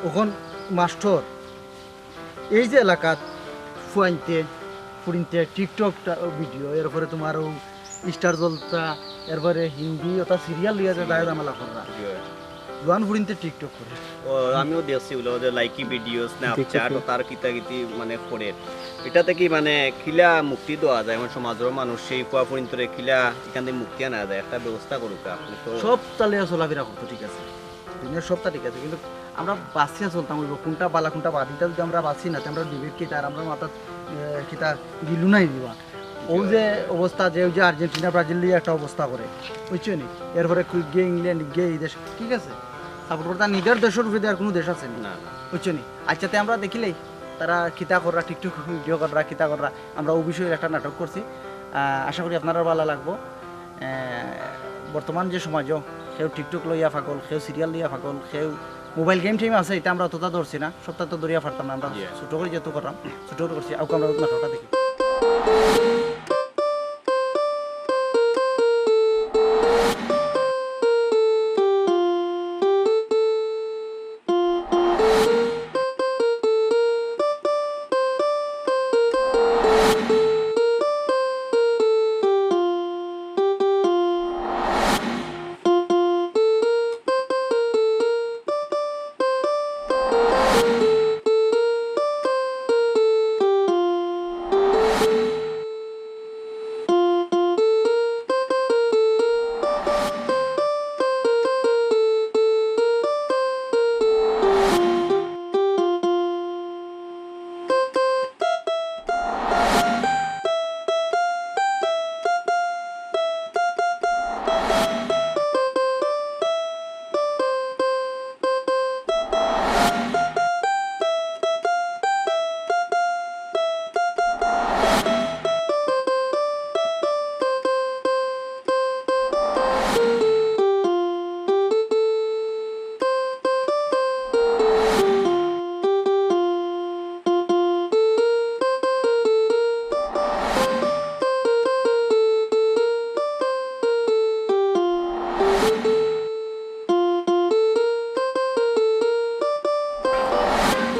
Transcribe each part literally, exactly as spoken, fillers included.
অখন মাস্টর, এই যে এলাকাত ফুয়াইন্তে ফুড়িন্তে TikTok ভিডিও, এরপরে তুমার অউ স্টার জলসা, এরপরে হিন্দি অতা সিরিয়াল লইয়া যে দায় ঝামেলা কররা। জি অয়। জোয়ান ফুড়িন্তে TikTok করে। ও, আমিও দেখছি অগুলা যে লাইকি ভিডিও, Snapchat, দেখছি। অতার কিতা কিতি মানে করে। ইটাতে কি মানে কিলা মুক্তি দেওয়া যায়? মানে সমাজর মানুষ সেই ফুয়া ফুড়িন্তরে কিলা ইখান থাকি মুক্তি আনা যায়? একটা ব্যবস্থা করুক্কা। আপনে তো সবতা লইয়া চলাফিরা করতো, ঠিক আছে, দুনিয়ার সবতা ঠিক আছে, কিন্তু আমরা বাছিয়া চলতাম অইবো, কুনটা বালা কুনটা বাদ, ইটা যুদি আমরা বাছি না, তে আমরা ডিবেট কিতা, আর আমরা মাথাত, এ, কিতা গিলু নাই দিবা। অউ যে অবস্থা, যে অউ যে আর্জেন্টিনা ব্রাজিল লইয়া একটা অবস্থা করে, বুঝছো নি? এরপরে কই গিয়া ইংল্যান্ড, গিয়া ই দেশ, ঠিক আছে? সাপোর্ট করতা নিজর দেশর উপরে আর কুনু দেশ আছে নি? না, না। বুঝছো নি? আচ্ছা, তে আমরা দেখিলাই তারা কিতা কররা, TikTok ভিডিও কররা, কিতা কররা, আমরা অউ বিষয়ে একটা নাটক করছি। আহ, আশা করি আপনারার বালা লাগবো। আহ, বর্তমান যে সমাজো কেউ TikTok লইয়া পাগল, কেউ সিরিয়াল লইয়া পাগল, কেউ মোবাইল গেম টেম আছে, ইটা আমরা অততা ধরছি না, সবতা তো ধরিয়া পারতাম না, আমরা জি। ছোট করি যেহেতু করলাম, ছোট করি করছি, আউক্কা আমরা নাটকটা দেখি।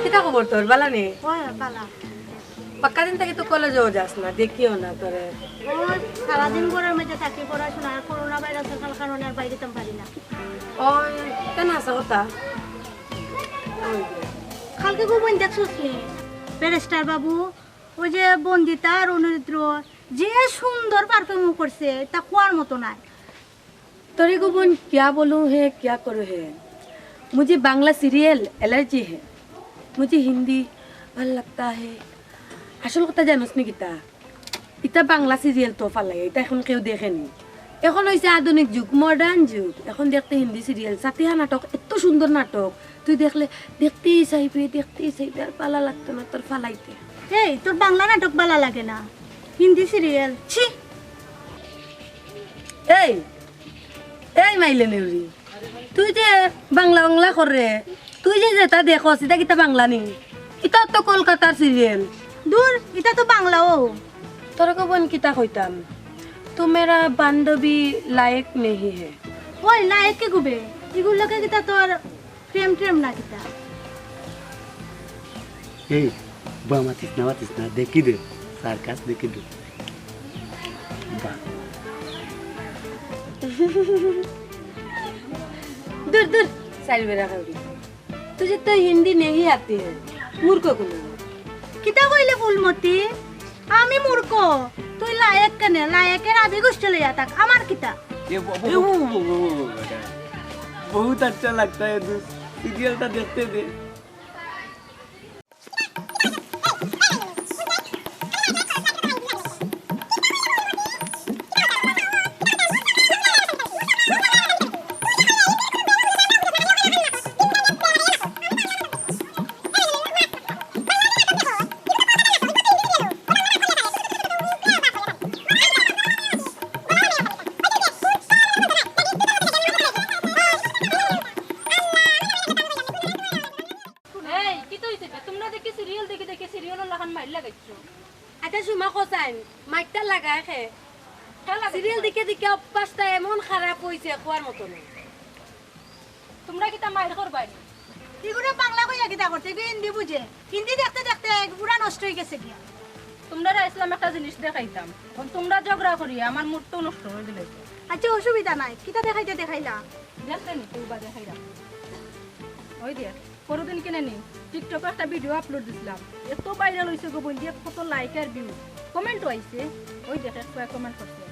কিতা খবর তোর? বালা নি? অয়, বালা। বাক্কা দিন থাকি তো কলেজও যাস না, দেখিও না তোরে। অয়, সারাদিন ঘরর মাঝে থাকি, পড়াশোনা, আর করোনা ভাইরাসর কারণে আর বাইরে যাইতাম পারি না। অয়, কেনে আছা কথা? অয়। কালকে গো বইন দেখছস নি? ব্যারিস্টার বাবু, অউ যে বন্দিতা আর অনিরুদ্ধ, যে সুন্দর পারফর্ম করছে, তা কওয়ার মতো নায়। তোরে গো বইন, কিয়া বলুম হে, কিয়া করো হে, মুঝে বাংলা সিরিয়াল অ্যালার্জি হে, মুঝে হিন্দি ভালা লাগতা হে। আসল কথা জানোস নি কিতা? ইতা বাংলা সিরিয়াল তো ফালাই, ইতা এখন কেউ দেখে নি। এখন অইছে আধুনিক যুগ, মডার্ন যুগ। এখন দেখতে হিন্দি সিরিয়াল, সাথিহা নাটক, এত সুন্দর নাটক। তুই দেখলে দেখতেই চাইবে, দেখতেই চাইবে, আর বালা লাগতো না তোর ফালাইতে। এই, তোর বাংলা নাটক বালা লাগে না, হিন্দি সিরিয়াল, ছি। এই, এই মাইলে নেউরি, তুই যে বাংলা বাংলা কররে, তুই যে যেতা দেখস, ইতা কিতা বাংলা নি? ইতা তো কলকাতার সিরিয়াল। দূর, ইতা তো বাংলাও। তোরে গো বইন কিতা কইতাম, তু মেরা বান্ধবী লায়েক নেহি হে। অয়, লায়েক কে গুবে? ইগুর লগে কিতা তোর প্রেম প্রেম না কিতা? এই, বা মাতিস না, মাতিস না, দেখি দে, সার্কাস দেখি দে। বা। দূর, দূর, সাইড বেড়া খাবি। তুঝে তো হিন্দি নেহি আতি হে, মূর্খ কুনু। কিতা কইলে ফুলমতি? আমি মূর্খ? তুই লায়েক কেনে? লায়েকের আবি গোষ্ঠী লইয়া থাক, আমার কিতা? এ, ব-, ব-, এ, ব-, ব-, ব-, ব-, ব-, বহুত আচ্ছা লাগতা হে দোস্ত, সিরিয়ালটা দেখতে দে। এই, কিতা অইছে বে? তুমরা দেখি সিরিয়াল দেখি দেখি সিরিয়ালর লাখান মাইর লাগাইছো। আচ্ছা, সুমা কসাইন, মাইরটা লাগায় কে? কে লাগাইছে সিরিয়াল মাইর? দেখি দেখি অভ্যাসটা এমন খারাপ অইছে, কওয়ার মতো না। তুমরা কিতা মাইর করবায় নি? ইগুরে বাংলা কইয়া কিতা করতে? ইগু হিন্দি বুঝে। হিন্দি দেখতে দেখতে এক বুড়া নষ্ট অই গেছে গিয়া। তুমরারে আইছলাম একটা জিনিস দেখাইতাম, অখন তুমরা ঝগড়া করিয়া আমার mood টাউ নষ্ট করি দিলাইছো। আচ্ছা, অসুবিধা নাই, কিতা দেখাইতে দেখাইলা। দেখতে নি, তুই বা দেখাইলাম। ওই দেখ, পরদিন কিনে নি, TikTok-ও একটা video upload দিছলাম, এত viral অইছে গো বইন, দেখ কত like আর view, comment-ও আইছে। ওই দেখ, এক ফুয়ায় comment করছে,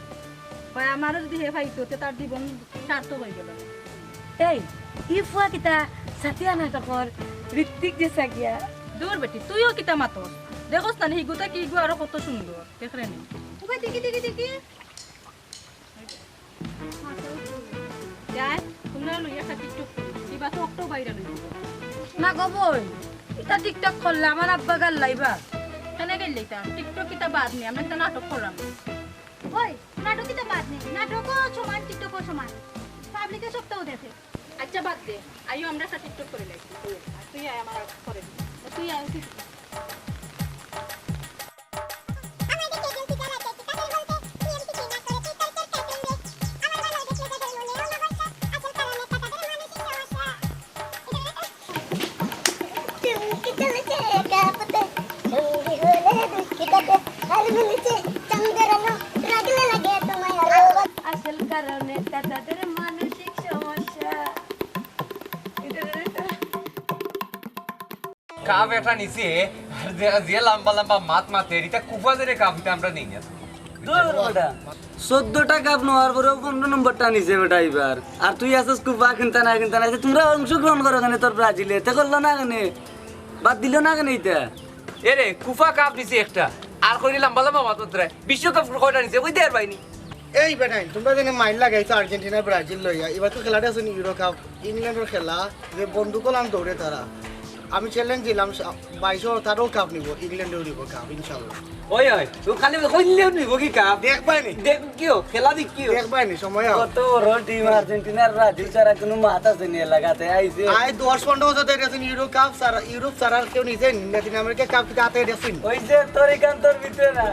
কয়, "আমারও যদি হে পাইতো, তে তার জীবন সার্থক অই গেলো।" এই, ই ফুয়া কিতা সাথিয়া নাটকর ঋত্বিক যে সাগিয়া? দূর বেটি, তুইও কিতা মাতস? দেখোস না নি, হিগুতা কি ইগু আরো কত সুন্দর, দেখরে নি। ওকে, দেখি, দেখি, দেখি। যাই, তুমরারে লইয়া একটা TikTok করি, ইবা তো অকটাউ viral অই যাইবো। না গো বইন, ইতা TikTok করলে আমার আব্বা গাল্লাইবা। কেনে গাল্লাইতা? TikTok কিতা বাদ নি, আমরা একটা নাটক করলাম। ওই, নাটক কিতা বাদ নি, নাটকও সমান, TikTok-ও সমান, public-এ সবটাউ দেখে। আচ্ছা, বাদ দে, আইও আমরা একটা TikTok করি লাই। আর তুই আয় আমার করে দিবি। তুই আয়, তুই আসল কারণে তাদের মানসিক সমস্যা। কাপ একটা নিছে, আর যে, যে লম্বা লম্বা মাত মাতে, ইটা কুফা জেরে কাপ, ইটা আমরা নেই না। দূর বেটা, চৌদ্দটা কাপ নেওয়ার পরেও পনেরো নম্বরটা নিছে বেটা ইবার। আর তুই আছস কুফা কিনতা না, কিনতা না, তুমরা অংশগ্রহণ করো কেনে তোর ব্রাজিলে, তে করলো না কেনে, বাদ দিলো না কেনে ইটা? এরে, কুফা কাপ নিছে একটা, আর কইরে লম্বা লম্বা মাত মাতরায়, বিশ্বকাপ কয়টা নিছে, কই দের বাইনি? এই বেটাইন, তুমরা যেন মাইর লাগাইছো আর্জেন্টিনা ব্রাজিল লইয়া, ইবার তো খেলাটা আছে নি ইউরো কাপ, ইংল্যান্ডর খেলা, যে বন্দুক লান দৌড়ে তারা। আমি challenge দিলাম, সা-, বাইশো তারাও কাপ নিব, ইংল্যান্ডেও নিব কাপ, ইনশাল্লাহ। ওই, ওই, ও খালি কইলেও নিব কি কাপ? দেখবাই নি। দেখ কিও, খেলা দেখ কিও। দেখবাই নি, সময় হোক। কত বড় টিম আর্জেন্টিনার ব্রাজিল ছাড়া কোনো মাত আছে নি এলাকাতে আইছে। আই দশ পনেরো বছর ধরে আছেন ইউরো কাপ ছাড়া, ইউরোপ ছাড়া আর কেউ নিছে নি, ল্যাটিন আমেরিকা কাপ কিতা আতে দেখছেন? ওই যে তোর এখান তোর ভিতরে না।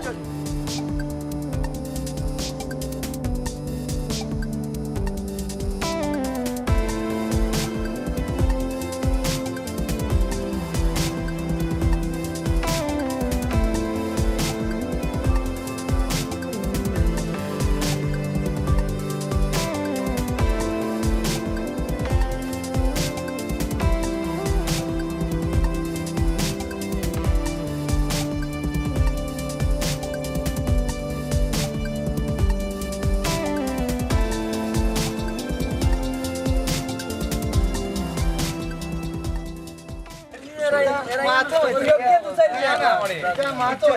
মাতো, ইটা মাতো।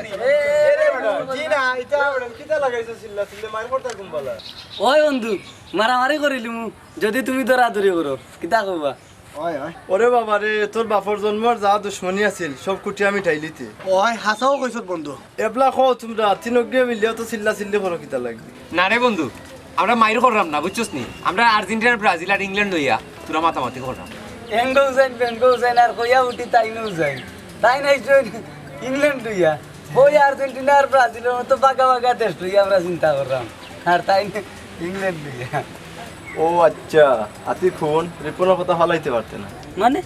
এরে বেটা, জি না, ইটা কিতা লাগাইছো চিল্লা চিল্লি, মাইর করতা কুম্বালা। ওই বন্ধু, মারামারি করিলিমু, যদি তুমি দৌড়াদৌড়ি করো, কিতা কবা? ওই, ওই। ওরে বাবা রে, তোর বাপর জন্মর যা দুশমনি আছিল, সব কুটিয়া মিটাইলিতে। ওই, হাছাউ কইছত বন্ধু। এবলা কও তুমরা, তিনগিয়ে মিলিয়া তো চিল্লা চিল্লি করো কিতা লাগি? না রে বন্ধু, আমরা মাইর কররাম না, বুঝছস নি? আমরা আর্জেন্টিনার ব্রাজিল আর ইংল্যান্ড লইয়া তোরা মাতামাতি কররাম। এঙ্গো যাইন, বেঙ্গো যাইন, আর কইয়া উঠি তাইনও যাইন। তাইন আইছইন ইংল্যান্ড লইয়া। ওই আর্জেন্টিনা আর ব্রাজিলর মতো বাগা বাগা দেশ লইয়া আমরা চিন্তা কররাম। আর তাইন ইংল্যান্ড লইয়া। ও আচ্ছা, আতিক হুন, রিপনের কথা ফালাইতে পারতে না। মানে?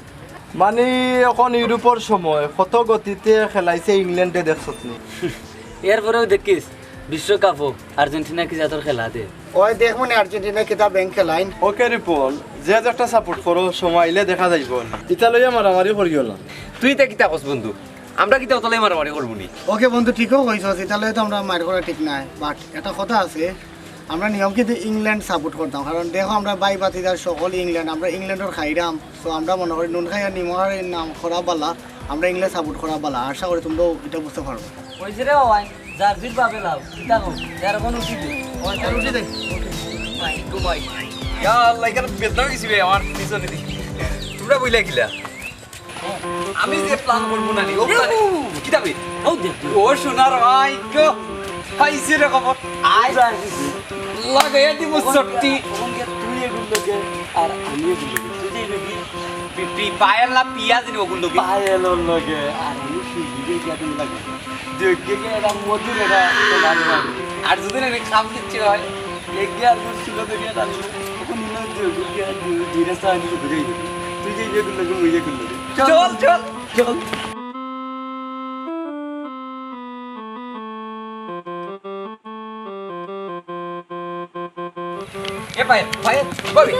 মানে, অখন ইউরোপর সময় কত গতিতে খেলাইছে ইংল্যান্ডে, দেখছত নি? এরপরেও দেখিস, বিশ্বকাপও আর্জেন্টিনা কি জাতর খেলা দে। ওই দেখ মনে আর্জেন্টিনা কিতা ব্যাং খেলাইন। ওকে রিপন, যে যেটা সাপোর্ট করো, সময় আইলে দেখা যাইব। ইতা লইয়া মারামারি করিও না। তুই ইতা কিতা কস বন্ধু? আমরা কিতা অতলাই মারামারি করবো নি? ওকে বন্ধু, ঠিকও কইছস, ইতা লইয়া তো আমরা মার করা ঠিক নাই, but একটা কথা আছে, আমরা নিয়ম কিন্তু ইংল্যান্ড সাপোর্ট করতাম, কারণ দেখো আমরা ভাই ভাতিজা সকল ইংল্যান্ড, আমরা ইংল্যান্ডর খাইরাম, তো আমরা মনে করি নুন খাইয়া নিমখার নাম করা বালা, আমরা ইংল্যান্ড সাপোর্ট করা বালা। আশা করি তোমরাও এটা বুঝতে পারবে। ওই যে রে ওয়াই, জার্সির বাবে লাও, কিতা কো, তেরো কোন উঠি দে। ওই তেরো উঠি দে। মাই গো মাই। ইয়া আল্লাহ, এখানে বেদনা গেছি রে আমার পিছনে দি। তোমরা বইলা কিলা? আমি যে প্ল্যান করবো না নি, ও প্ল্যান। কিতা বে? ও দেখ। ও সোনার ভাই গো। পাইছি রে খবর। আয়। লাগাইয়া দিব সত্যি। ওখান গিয়া তুই এগুর লগে, আর আমি এগুর লগে। তুই যে এগুর লগে। পি-, পি-, পায়েল না পিয়া জানি ওগুর লগে। পায়েলর লগে, আর আমি সুজিরে গিয়া দিন লাগে। দেখে গিয়া এটা মধুর এটা তোমার নাম। আর যদি না খাম দিচ্ছে হয়, এগিয়ে আর তোর ছিল দেখে এটা আমি ওখানে না দেখে গিয়া দু-, দুইটা চা নিয়ে ঘুরে গেলি। চল, চল, চল। এ ভাই, ভাই, ভাবি।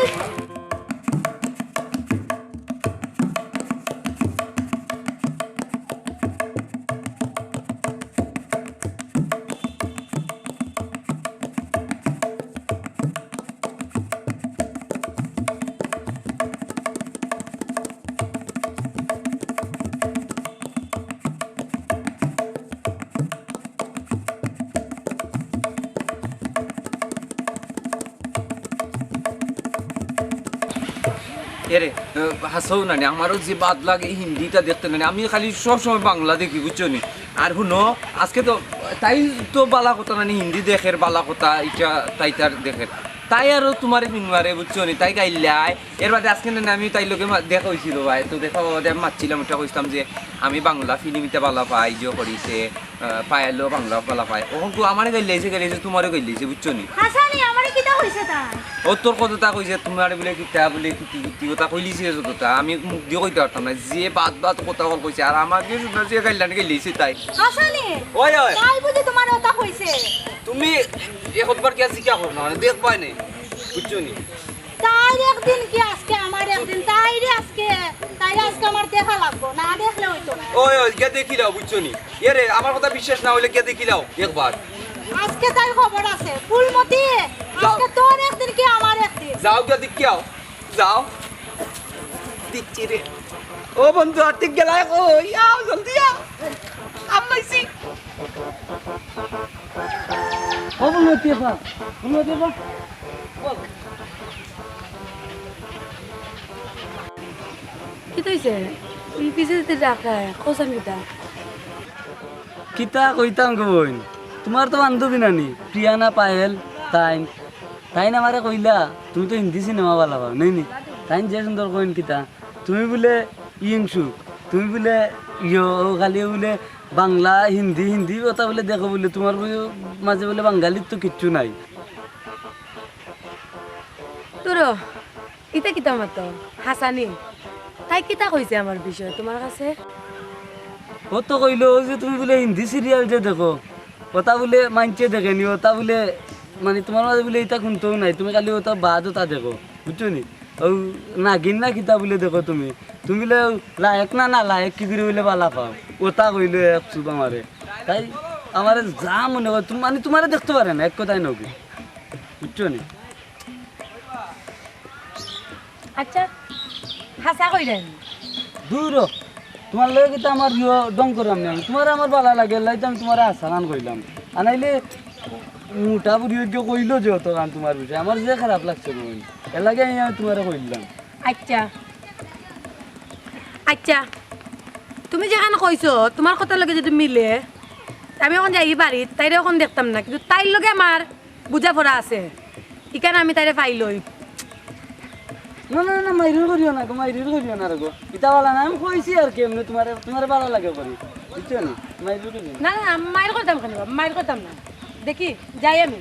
এরে, আহ, হাছাউ নানি, আমারও যে বাদ লাগে হিন্দিটা দেখতে নানি, আমি খালি সব সময় বাংলা দেখি, বুঝছো নি? আর হুনো, আজকে তো, তাই তো বালা কথা নানি, হিন্দি দেখের বালা কথা, ইটা তাই তার দেখের। তাই আরো তুমারে মিনওয়ারে, বুঝছো নি? তাই গাইল্লায়, এর বাদে আজকে নানি আমি তাইর লগে মা-, দেখা অইছিল ভাই, তো দেখা বাদে আমি মাতছিলাম, ওটা কইছিলাম যে আমি বাংলা ফিল্ম ইটা বালা পাই, যে করিছে, আহ, পায়েলও বাংলা বালা পায়। অখন তো আমারে গাইল্লাইছে, গাইল্লাইছে, তুমারেও গাইল্লাইছে, বুঝছো নি? হাছানি, আমারে কিতা কইছে তাই? ও তোর কততা কইছে, তুমারে বুলে কিতা বুলে কিতি কিতি কথা কইলিছে যততা, আমি মুখ দিয়া কইতাম পারতাম না। যে বাদ বাদ কথা অকল কইছে, আর আমারে যে শুনা যে গাইল্লানি গাইল্লাইছে তাই। হাছানি? ওই, ওই। তাই বুঝি তুমারে ওতা কইছে? তুমি একবার কিয়া জিকা করো না, মানে দেখবায় নি, বুঝছো নি? তাইর একদিন কি আজকে আমার একদিন, তাইরে আজকে, তাইরে আজকে আমার দেখা লাগবো, না দেখলে অইতো না। ওই, ওই, গিয়া দেখিলাও, বুঝছো নি? এরে, আমার কথা বিশ্বাস না অইলে গিয়া দেখিলাও একবার। আজকে তাইর খবর আছে, ফুলমতি, যাও। আজকে তোর একদিন কি আমার একদিন। যাও গিয়া দেখিয়াও, যাও। দিচ্ছি রে। ও বন্ধু, আর ঠিক গেলায় কই? আও, জলদি আও। আম পাইছি। ও ফুলমতি আপা, ফুলমতি আপা। কিতা অইছে? ই পিছে পিছে ডাকে, কওছাইন কিতা? কিতা কইতাম গো বইন, তুমার তো বান্ধবী নানি, প্রিয়া না পায়েল, তাইন, তাইন আমারে কইলা, তুমি তো হিন্দি সিনেমা বালা পাও, নায় নি? তাইন যে সুন্দর কইন কিতা, তুমি বুলে ইংসু, তুমি বুলে ইয়ো, ও খালি বুলে বাংলা, হিন্দি, হিন্দি কথা বুলে দেখো বুলে, তুমার বুলে মাঝে বুলে বাঙালির তো কিচ্ছু নাই। ধুরো, ইতা কিতা মাতো? হাছানি, তাই কিতা কইছে আমার বিষয়ে তুমার কাছে? ও তো কইলো, ওই যে তুমি বুলে হিন্দি সিরিয়াল যে দেখো, ওতা বুলে মাইনষে দেখে নি, ওতা বুলে, মানে, তুমার মাঝে বুলে ইতা কুন্তাউ নাই, তুমি খালি ওতা বাদ ওতা দেখো, বুঝছো নি? ও নাগিন না কিতা বুলে দেখো তুমি, তুমি বুলে লায়েক না নালায়েক কিতা করি বুলে বালা পাও, ওতা কইলো এক চুপ আমারে। তাই আমারে যা মনে কয়, তুমি, মানে, তুমারে দেখতো পারে না, এক কথায় নবী, বুঝছো নি? আচ্ছা, হাছা কইরায় নি? ধুরো, তুমার লগে কিতা আমার ইয়ো ঢং কররাম নি আমি? তুমারে আমার বালা লাগে, এরলাগি তো আমি তুমারে হাছাখান কইলাম। আনাইলে মুটা বুড়ি অইগিয়া কইলো যে অতখান তুমার বিষয়ে, আমার যে খারাপ লাগছে বইন, এরলাগি আমি, আমি তুমারে কইলাম। আচ্ছা, আচ্ছা, তুমি যেখান কইছো, তুমার কথার লগে যদি মিলে, আমি অখন যাই বাড়িত, তাইরে অখন দেখতাম না, কিন্তু তাইর লগে আমার বুঝাপড়া আছে, ইখান আমি তাইরে পাইলই। না, না, না, মাইরির করিও না গো, মাইরির করিও না রে গো। ইতা বালা না, আমি কইছি আর কি, এমনে তুমারে, তুমারে বালা লাগে করি। বুঝছো নি? মাইরির করিও না। না, না, না, মাইর করতাম কেনে বা? মাইর করতাম না। দেখি, যাই আমি।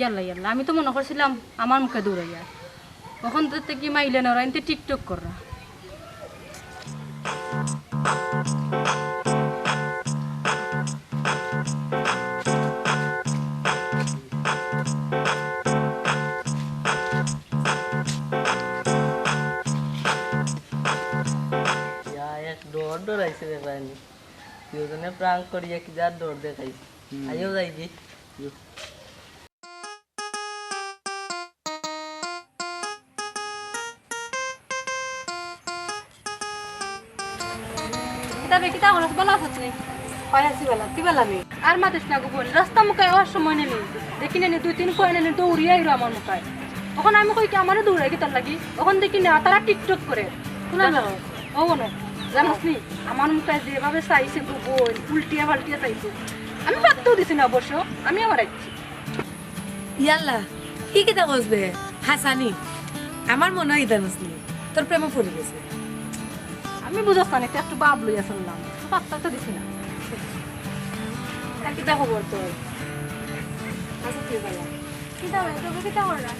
ইয়াল্লা, ইয়াল্লা, আমি তো মনো করছিলাম আমার মুখে দৌড়াইয়া। অখন তো দেখি মাইলে না, ওরা এনতে TikTok কররা। ইয়া, এক ডর ডর আইছে রে ভাই। দুজনে prank করিয়া কি যার ডর দেখাইছে। হুম। আইও যাইগি। কিতা বে, কিতা খবর? বালা আছস নি? অয় আছি বালা, তুই বালা নি? আর মাতিস না গো বইন, রাস্তা মুখায় অর সময় নেনি, দেখি নেনি দুই তিন কয়নে নি দৌড়িয়া আইরো আমার মুখায়। অখন আমি কই কি আমারে দৌড়ায় কিতার লাগি? অখন দেখি না তারা টিকটক করে। শুনা না। ও বোন, জানোস নি, আমার মুখায় যেভাবে চাইছে গো বইন, উল্টিয়া পাল্টিয়া চাইছে। আমি পাত্তাও দিছি না অবশ্য, আমি আবার আইছি। ইয়াল্লা, ই কিতা কস বে? হাছানি? আমার মনে অয় ইতা নসনি, তোর প্রেমে পড়ি গেছে। আমি বুঝস না, একটু, একটু ভাব লইয়া চললাম, তো পাত্তা তো দিছি না। তা কিতা খবর তোর? আচ্ছা, তুই বল। কিতা অয়? তোকে কিতা কররা?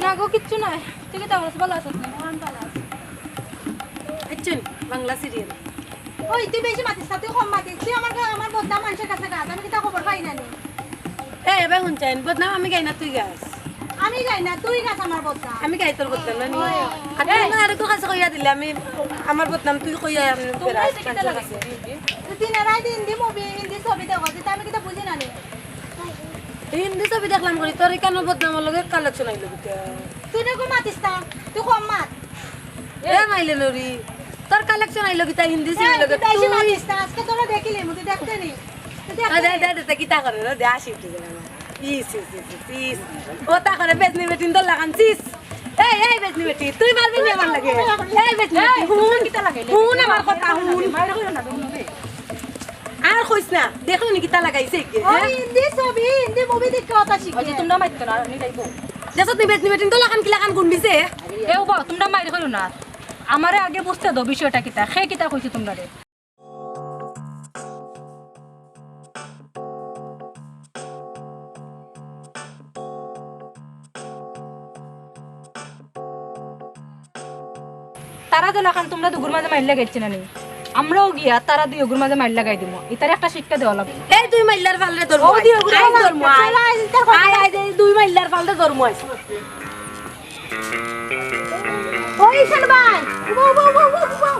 না গো, কিচ্ছু নাই। তুই কিতা করস? ভালা আছস নি? অয় ভালা আছি। আচ্ছা, বাংলা সিরিয়াল। ওই, তুই বেশি মাতিস না, তুই কম মাতিস। তুই আমার গা-, আমার বদনাম মানষর কাছে গাছ, আমি কিতা খবর পাই না নি? এ, এবার হুনছাইন, বদনাম আমি গাই না, তুই গাস। আমি গাই না, তুই গাস আমার বদনাম। আমি গাই তোর বদনাম না নি? ওই। আর তুই না আরেকটু কাছে কইয়া দিলে, আমি আমার বদনাম তুই কইয়া আমি তোমরা বেড়াস, এটা কিতা লাগাইছো? তুই দিনে রাইতে হিন্দি মুভি, হিন্দি ছবি দেখো, তুই আমি কিতা বুঝি না নি? হিন্দি ছবি দেখলাম করি, তোর ইখানো বদনামর লগে কালেকশন আইলো কিতা? তুই না গো মাতিস না, তুই কম মাত। এ মাইলে নরি, তোর কালেকশন আইলো কিতা হিন্দি ছবি লগে? তুই বেশি মাতিস না, আজকে তোরা দেখিলে মুদি দেখতে নি। তুই দেখতে আ, দে, নি। দে, দে, দে, কিতা করে রে? দে, আসি তুই দে আমার। ইস, ইস, ইস, ইস, ইস। ও তা করে বেজনি বেটিন তো লাগান, চিস। এই, এই বেজনি বেটি, তুই মারবি নি আমার লগে? এই বেজনি বেটি, এই, হুন, কিতা লাগাইলে? হুন আমার কথা, হুন। মাইর কইরো না, হুন রে। আর কইস না, দেখো নি কিতা লাগাইছে কে, ও হ্যাঁ? হিন্দি ছবি, হিন্দি মুভি দেখে কথা শিখে। ওই যে তোমরা মারতো না, আমি যাইবো। দেখো নি বেজনি বেটিন তো লাগান কি লাগান গুন্ডিছে? এ ওবা, তোমরা মাইর কইরো না। আমারে আগে বুঝতে দাও বিষয়টা কিতা, কে কিতা কইছে তোমরারে। তারা যেলাখান তোমরা দুগুর মাঝে মাইর লাগাইছে না নি? আমরাও গিয়া তারা দুই ওগুর মাঝে মাইর লাগাই দিমু। ইতারে একটা শিক্ষা দেওয়া লাগবো। এই দুই মাইল্লার ফালরে ধরমু ও আইজ। দুই ওগুর আইজ মাঝে ধরমু আইজ। চলো, আইজ তার কথা। আয়, আয়, এই দুই মাইল্লার ফালরে ধরমু আইজ। ওই ঈশান ভাই, উবাও, উবাও, উবাও, উবাও, উবাও।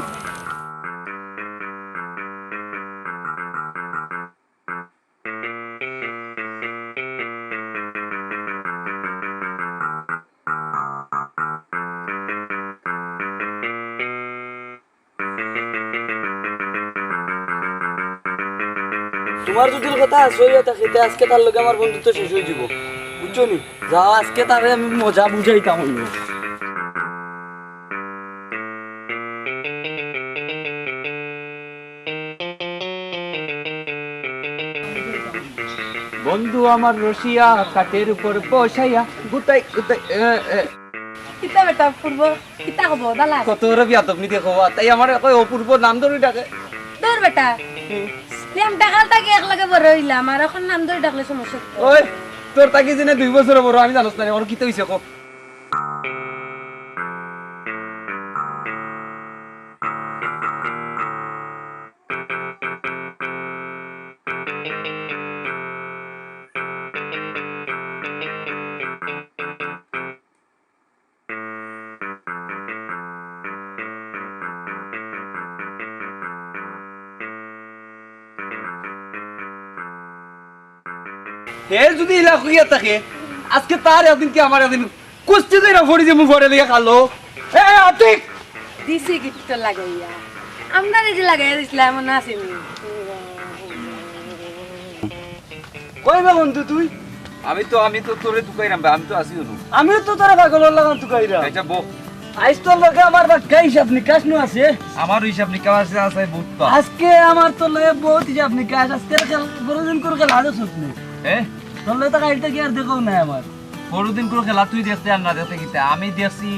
তুমার যুদি কথা আছে অইয়া থাকে, তে আজকে তার লগে আমার বন্ধুত্ব শেষ অই যিবো, বুঝছো নি? যাও, আজকে তারে আমি মজা বুঝাইতাম অইবো। বন্ধু আমার রসিয়া, কাঠের উপর বসাইয়া, গুতাই গুতাই, এ, এ। কিতা বেটা অপূর্ব? কিতা খবর? বালা? কত বড় বিয়াদব নি দেখো, তাই আমারে কয় অপূর্ব নাম ধরি ডাকে। দূর বেটা। হুম। তুই আমি ডাকাল থাকি একলগে বড় অইলাম, আর অখন নাম ধরি ডাকলে সমস্যা কি? ওই, তোর থাকি জেনে দুই বছর বড়, আমি জানোস না, অখন কিতা অইছে ক? হে যুদি ইলা কইয়া থাকে, আজকে তার একদিন কি আমার একদিন কুস্তি কইরা ফড়ি যে মুখ ফড়ে লইয়া খালো। এ, আতিক! দিছি গিট্টু লাগাইয়া। আমরারে যে লাগাইয়া দিছলা, এমন আছেনি। কই বে বন্ধু তুই? আমি তো, আমি তো তোরে তুকাইরাম বে, আমি তো আছি অনু। আমিও তো তোরে পাগলর লাখান তুকাইরাম। আইচ্ছা, বউ। আইজ তোর লগে আমার বাক্কা হিসাব নিকাশ নু আছে। আমারও হিসাব নিকাশ আছে, আছে, বহুত তো। আজকে আমার তোর লগে বহুত হিসাব নিকাশ, আজকে খেল, বড়দিন করে খেলা আছে সুতনি। এ? তোর লগে তো কাইলটা কি আর দেখাও নাই আমার। বড়দিন করে খেলা তুই দেখতে আর না দেখতে কিতা? আমি দেখছি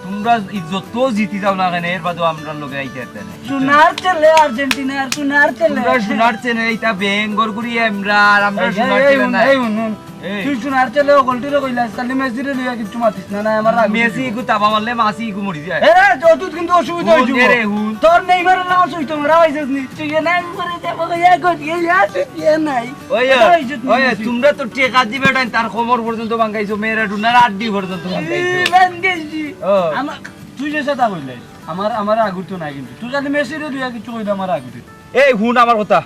তুমরা যত জিতি যাও না কেনে, এর বাদেও আমরার লগে আইতে পারতে না। সোনার ছেলে আর্জেন্টিনার, সোনার ছেলে। তুমরা সোনার ছেলে, ইতা বেঙ্গর গুড়ি আমরা, আর আমরা এই, সোনার এই, ছেলে হুন, না। এই, হুন, হুন। এই। তুই সোনার ছেলে, অকলটিরে কইলাস, খালি মেসিরে লইয়া কিচ্ছু মাতিস না, না, আমার রাগ উঠে মেসি যাইবো। ইগু তাবা মারলে মাসি ইগু মরি যায়। এ রে, অত কিন্তু অসুবিধা হুন, হয়ে যাইবো। এ রে, হুন। তোর নেইমারের লাখান সুইতো মারা পাইছস নি? তুই এ নাই করে যাবো, এ কর, এ আসে, এ নাই। ওই, কথা হইছে তুমি ওই, বেশি। তুমরা তো টেকা দিবে টাইম, তার কোমর পর্যন্ত ভাঙাইছো, মেয়েরা ডুনার আড্ডি পর্যন্ত ভাঙাইছো। এই, ভাঙাইছি। ও। আমার, তুই যে সেটা কইলে, আমার, আমার আগুর তো নাই কিন্তু। তুই খালি মেসিরে দুইয়া কিছু কইলে আমার আগুরে। এই, হুন আমার কথা।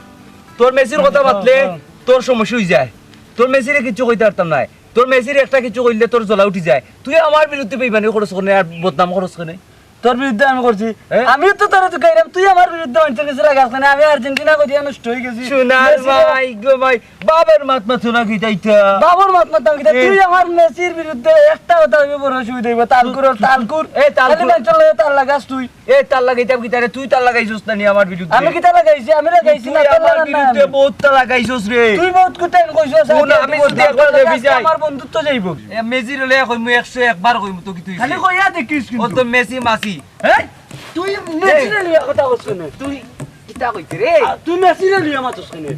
তোর মেসির কথা হুম, মাতলে হুম। তোর সমস্যা হয়ে যায়। তোর মেসিরে কিচ্ছু কইতে পারতাম না। তোর মেসির একটা কিছু কইলে তোর জ্বলা উঠি যায়। তুই আমার বিরুদ্ধে বেইমানি করস কেনে আর বদনাম করস কেনে? তোর বিরুদ্ধে আমি করছি। এ? আমিও তো তোরে তুকাইরাম, তুই আমার বিরুদ্ধে মানষর গেছে লাগাস কেনে? আমি আর্জেন্টিনা করিয়া নষ্ট অই গেছি। সোনার মেসি রে। মাই গো মাই, বাবার মাত মাতো না কিতা ইতা? বাবার মাত মাততাম কিতা? এ। তুই আমার মেসির বিরুদ্ধে একটা কথা কইবে বড় অসুবিধা অইবো। তালকুর, তালকুর। এ, তালকুর। খালি মানষর লগে তাল লাগাস তুই। এ, তাল লাগাইতাম কিতা রে? তুই তাল লাগাইছস না নি আমার বিরুদ্ধে? আমি কিতা লাগাইছি? আমি লাগাইছি তুই না, তাল আমার লাগান না বিরুদ্ধে আমি। বহুত তাল লাগাইছস রে। তুই বহুত কথা কইছস, হুন, আগে আমি তুই যদি বলতে একবার পারলে লেবি আজকে যাই। আমার বন্ধুত্ব যাইবো। এ, মেসির অলে কইমু একশো একবার কইমু তো কি তুই? খালি কইয়া দেখিস কিন্তু। ও তো মেসি মাসি। হ্যাঁ? তুই মেসিরে লইয়া কথা কস কেনে? তুই কিতা কইতে রে? আ, তুই মেসিরে লইয়া মাতস কেনে?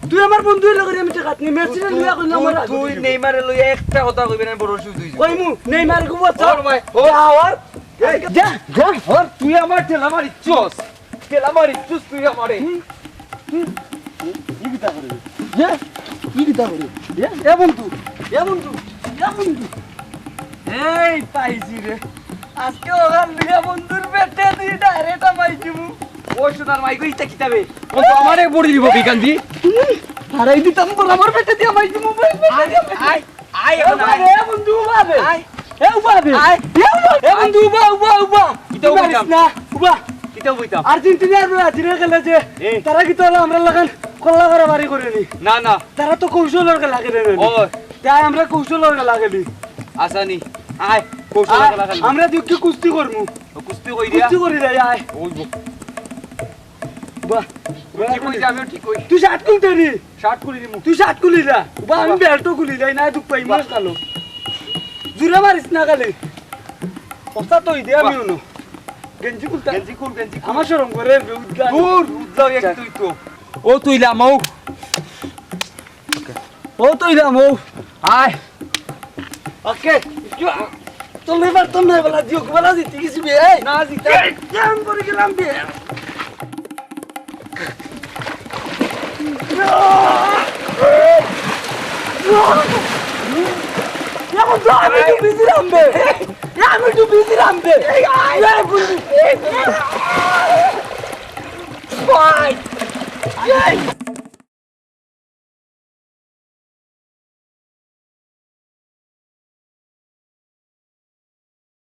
তুই আমার বন্ধু অইলে করি আমি ঠেকাত নি, মেসিরে তুই, লইয়া কইলে তুই, আমার রাগ তুই উঠে যাবে। নেইমারে লইয়া একটা কথা কইবে না, বড় অসুবিধা অই যাবে। কইমু, নেইমার গো বাচ্চা। ওর ভাই, ওর। যা, ওর। এই, যা, যা, ওর। তুই আমার ঠেলা মারিছস। ঠেলা মারিছস তুই আমারে। হুম, হুম। ই কিতা করে? এ? ই কিতা করে? এ? এ বন্ধু, এ বন্ধু, এ বন্ধু। এই পাইছি রে। আজকে ওখান দিয়া বন্ধুর পেটে দি direct হামাই দিমু। ও সোনার মাই গো, ইতা কিতা বে? ও তো আমারে বড়ি দিব বিকান্দি। হুম, হারাই দিতাম বড় আমার পেটে দি হামাই দিমু, ভাই, পেটে দি হামাই দিমু। আয়, আয়, এ এখন উবা আয়। দে, এ বন্ধু, উবা দে। আয়। এ উবা দে। আয়। এ উবা, এ বন্ধু, উবা, উবা, উবা। কিতা উবা উবাইতাম? না, উবা। কিতা উবাইতাম? আর্জেন্টিনা আর ব্রাজিলের খেলা যে, এ। তারা কিতা অইলো আমরার লাখান কল্লা করা বাড়ি করে নি? না, না। তারা তো কৌশলর খেলা খেলে না। ও। তাই আমরা কৌশলর খেলা খেলি। আচ্ছা নি, আয়, কৌশলর আয়, খেলা খেলি। আমরা দুইওকে কুস্তি করমু। ও, কুস্তি করি দিয়া? কুস্তি করি দিয়া, আয়। ওই গো। বাহ, তুই ঠিক কইছ, আমিও ঠিক কই। তুই শার্ট খুলতে রে। শার্ট খুলি দিমু। তুই শার্ট খুলি যা। বা, আমি বাহ। বেল্টও খুলি যাই, না দুখ পাই, বাহ। মাস কালো। জুরে মারিস না খালি। কথা তো ইদে আমি বাহ। উনো। গেঞ্জি খুলতা। গেঞ্জি খুল, গেঞ্জি খুল। আমার শরম করে রে, উদ্গা। দূর, উদ্গা গেছি আচ্ছা। তুই তো। ও তুই লাম, ও। ও তুই লাম, ও। আয়। ওকে। তোর লেবার তোর নাই বলা দিও, বলা দিতে গেছি বে, এই। না, জিতা। এই, কেমন করে গেলাম বে? এখন তো আমি একটু বিজি রাম বে। আমি একটু বিজি রাম বে। এই, আয়। এই, বন্ধু। এই, ভাই। এই।